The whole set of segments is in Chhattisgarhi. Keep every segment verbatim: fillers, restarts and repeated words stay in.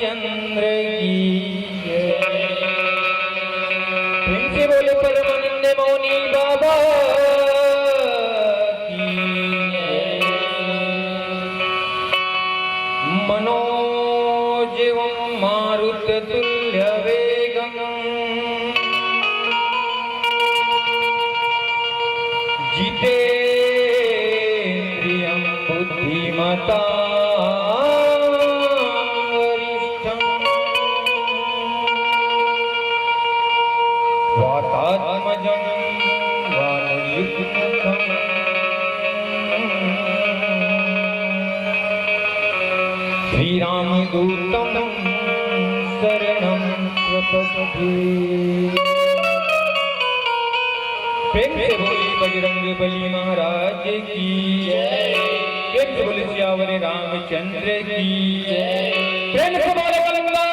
चंद्र की जय। प्रेम से बोले परमानंद मौनी बाबा की जय। मनोजवं मारुततुल्यवेगं जितेन्द्रियं बुद्धिमतां वरिष्ठम्। वातात्मजं वानरयूथमुखं श्रीरामदूतं शरणं प्रपद्ये। प्रेम से बोलिए बजरंग बली महाराज की जय। प्रेम से बोलिए सियावर रामचंद्र की जय। प्रेम से बोलिए गंगा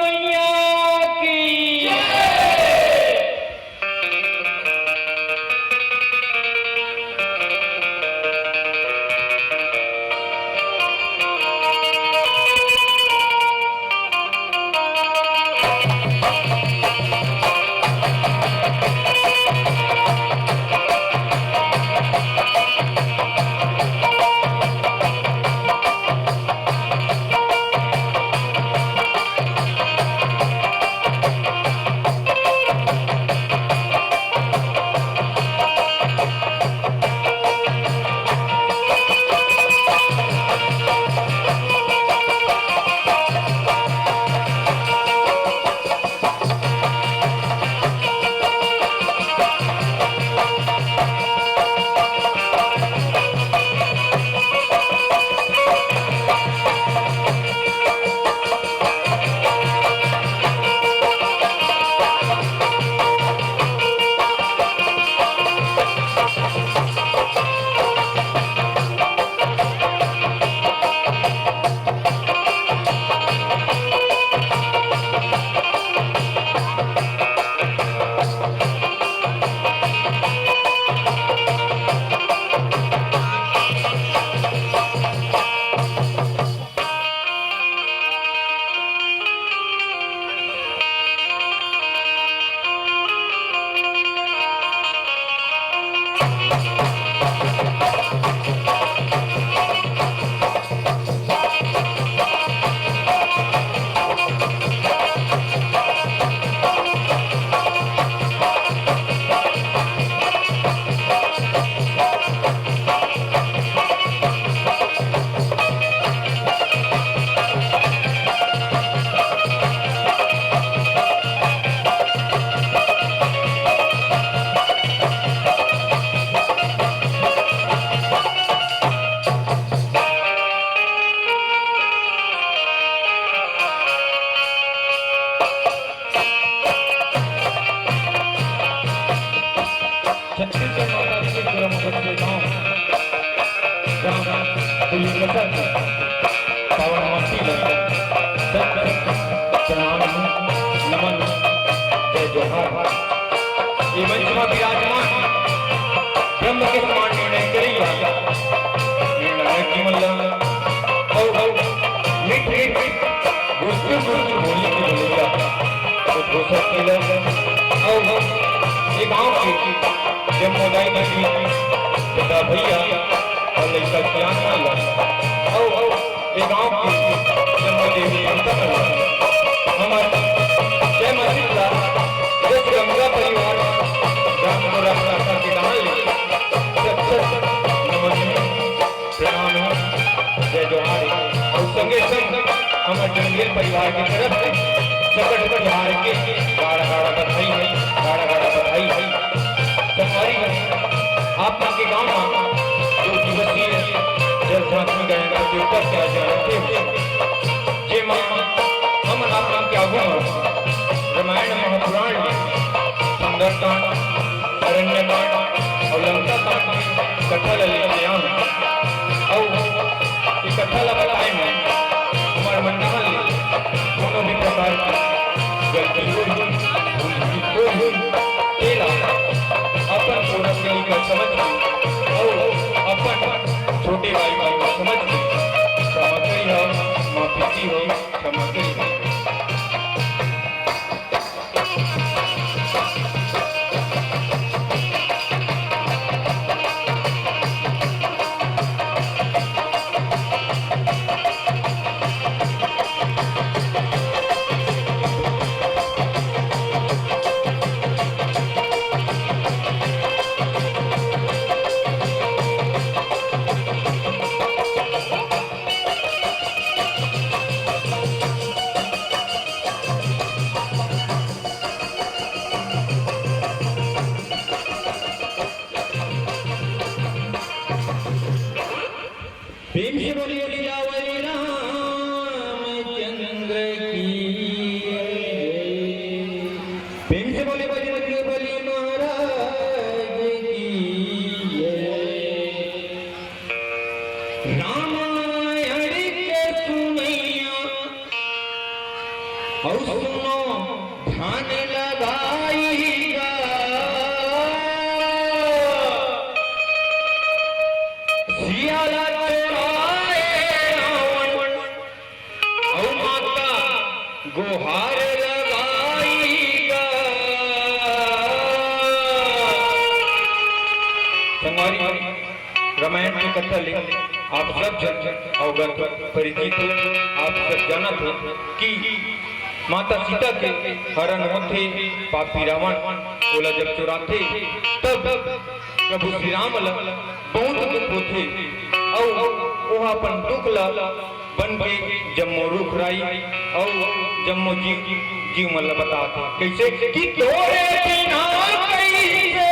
मैया की जय। छत्तीसगढ़ माता के गरम बच्चे गांव, ग्राम पुलिस कचहरी, पावन माटी लगे, सत सत प्रणाम, नमन, जय जोहार। ये मंच में विराजमान ब्रह्म के समान निर्णय करैया निर्णायक जी मन ला, अउ, अउ, मीठ, मीठ, मीठ, गुरसुर, गुरसुर बोली के बोलैया, तो घोषक जी ला, अउ, अउ, ये गांव के जम्मो दाई दीदी, बड़े भैया अउ लइका सियान मन ला, अउ, अउ, ये गांव के जम्मो देवी देवता मन ला, हमर जय मां शीतला, जय श्री गंगा परिवार, ग्राम गोरखनाथ के नाम ले, सत सत नमन, प्रणाम हे, जय जोहार हे। अउ संगे संग हमर जंगेल परिवार के तरफ से सकट तिहार के गाड़ा गाड़ा बधाई हे, गाड़ा गाड़ा बधाई हे। संगवारी हो, आप मन के गांव म दो दिवसीय जल झांकी गायन प्रतियोगिता के आयोजन रखे हे, जेमा हमन आप मन के आगू म रामायण महापुराण ले सुंदरकांड, अरण्यकांड अउ लंकाकांड के कथा ल लेके आन अउ ये कथा ल बताए म हमर मन डाहर ले कोनो भी प्रकार के गलती होही, भूल होही, तेला अपन पूरा कली का समझ के अउ अपन छोटे भाई भाई का समझ के क्षमा करिहा, माफ हो, क्षमा करिए। प्रेम से बोलिए सियावर रामचंद्र की जय। प्रेम से बोलिए बजरंग बली महाराज की जय। रामायण के सुनैया अउ सुनो ध्यान लगाई गा। सिया ला चोराए रावण अउ माता गोहार लगाई गा। संगवारी, रामायण के कथा ले आप सब झन अवगत परिचित हो, आप सब जानत हो कि माता सीता के हरण होथे, पापी रावण ओला जब चुराथे, तब प्रभु श्री राम ल बहुत दुख होथे, अउ ओहा अपन दुख ल बन के जम्मो रुख राई अउ जम्मो जीव, जीव मन ल बताथे। कइसे कि तोरे बिना कइसे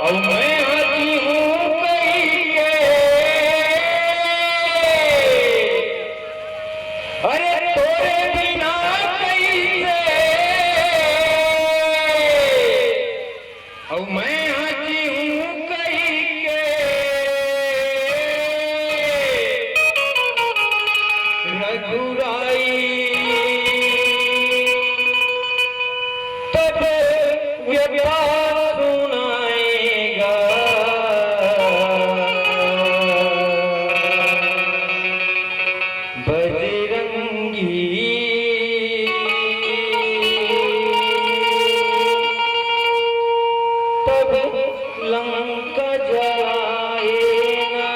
अउ मैं ह जीहूं कइसे। अरे तोरे बिना कइसे अउ मैं ह जीहूं कहिके रघुराई। तब व्यथा सुनाएगा बजरंगी। तब लंका जलाएगा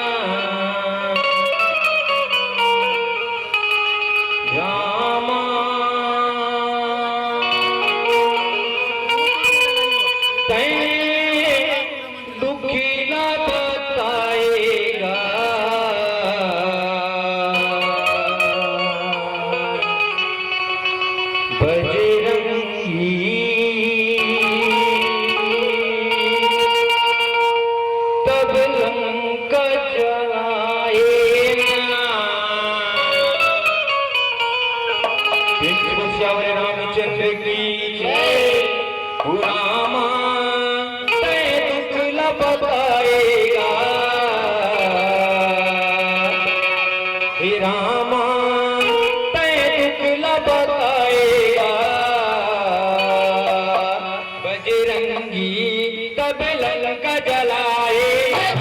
रामा। तैं दुखी ला बताएगा बजरंगी। तब लंका जलाएगा। प्रेम से बोल सियावर रामचंद्र की जय। ओ रामा, तैं दुख ला बताएगा। हे रामा, तैं दुख ला बताएगा। बजरंगी तब लंका जलाएगा।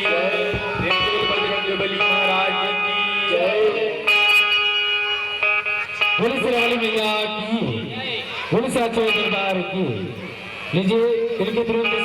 जय। प्रेम से बोल बजरंग बली महाराज की जय। बोल श्री वाली मैया की, बोल साचो दरबार की। लीजिए, इनके तुरंत